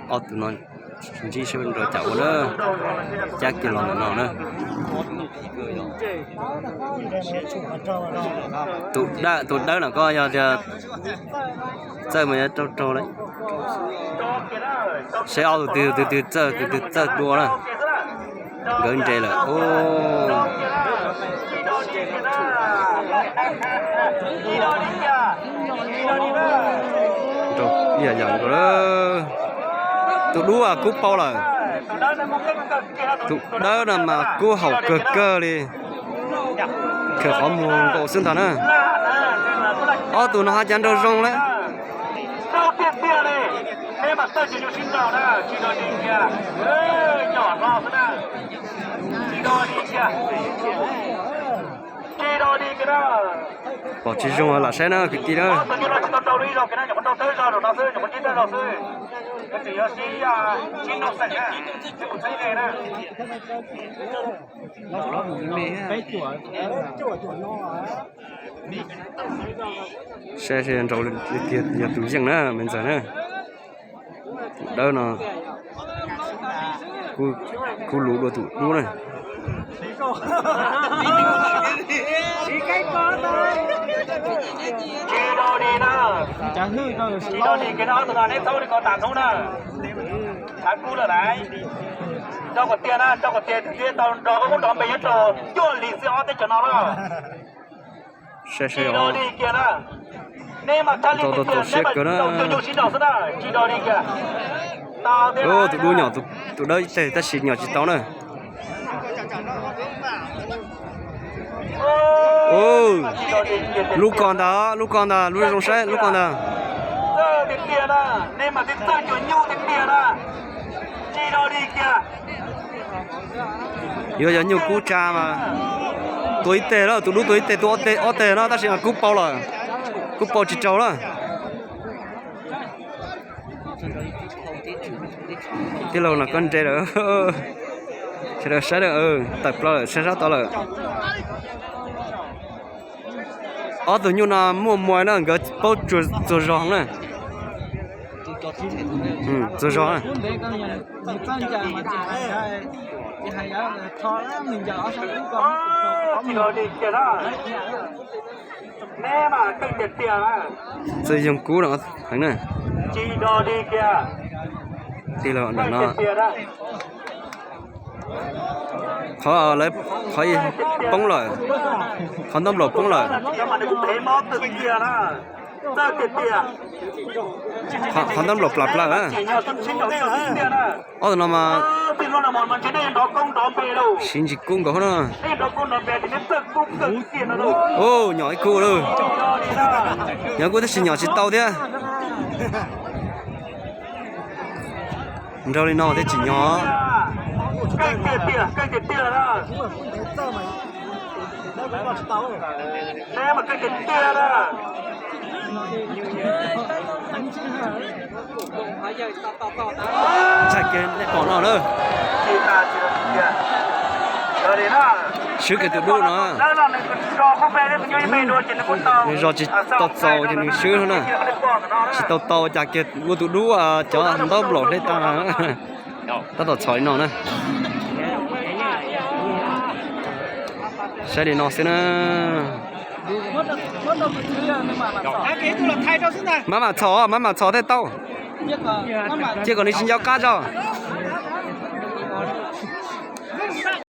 Ob tug no ntsib seb nrau cas ua na, cab kiag los ntawm no na. Tus dawb no koj yog tias txawj mas yuav raug raug lawm. Seb ob tug twg tus twg txawj tus twg txawj dua na. Nkawd nres lawm. Raug ib yam yam nkaus lawm. Tus dub kub pau lawm. Tus dawb no mas kub haum kawg kawg li. Khawm qhov muag nkaus xwb ntag na. Ob tug no haj cav nraug zoo lawm. Pom tsis zoo lam saib na kwv tij na. Saib nrau tiag yog tus yeej na me ntxawg na. Tus dawb no kub lus dua tus dub na. Kub lawm lauj, rau kom tiag, rau kom tiag, tau nrov kub nrov npe nyob rau cuaj hlis xwb ob teb chaws no lauj. Saib saib os, tau tau siab kawg na. Tus dub nyom tus dawb ib teg tab sis nyom tsis tau na. Lub ko ntag, lub ko ntag, lub zoo saib lub ko ntag. Yuav yog nyuj kub tsa mas tua ib teg lawm, tus dub tua ib teg, tua ob teg no tab sis kub pau lawm, kub pau tsis raug lawm. Tij laug no koj nres lawm, sawv daws saib, tawm plaws lawm, saib sab tod lawm. Ob tug nyuj no muaj muaj na, nkawd paub tsuag zog na. Tsuag zog na. Txawj yoog kub no heev na. Tij laug ntawm no. Qhov lawv, qhov poob lawm, qhov ntaub nplaum poob lawm. Qhov ntaub nplaum plas plaws. Ob tug no mas siv ntsis kub nkaus na. Nyom ib kub lawm. Nyom kub tab sis nyom tsis tau thiab. Nrau li no thiaj tsim nyog. Txhais kiag nej pom no na. Swb kiag tus dub no. Nws zog tsis tau txaus ces nws swb no na. Tsis tau tau cas kiag ua tus dub cov ntaub nplaum hle tag. Tab tom txhom li no na. Saib li no xwb na. Maj mam txhom, maj mam txhom thiaj tau. Cia kom nws tsis nco qab tso.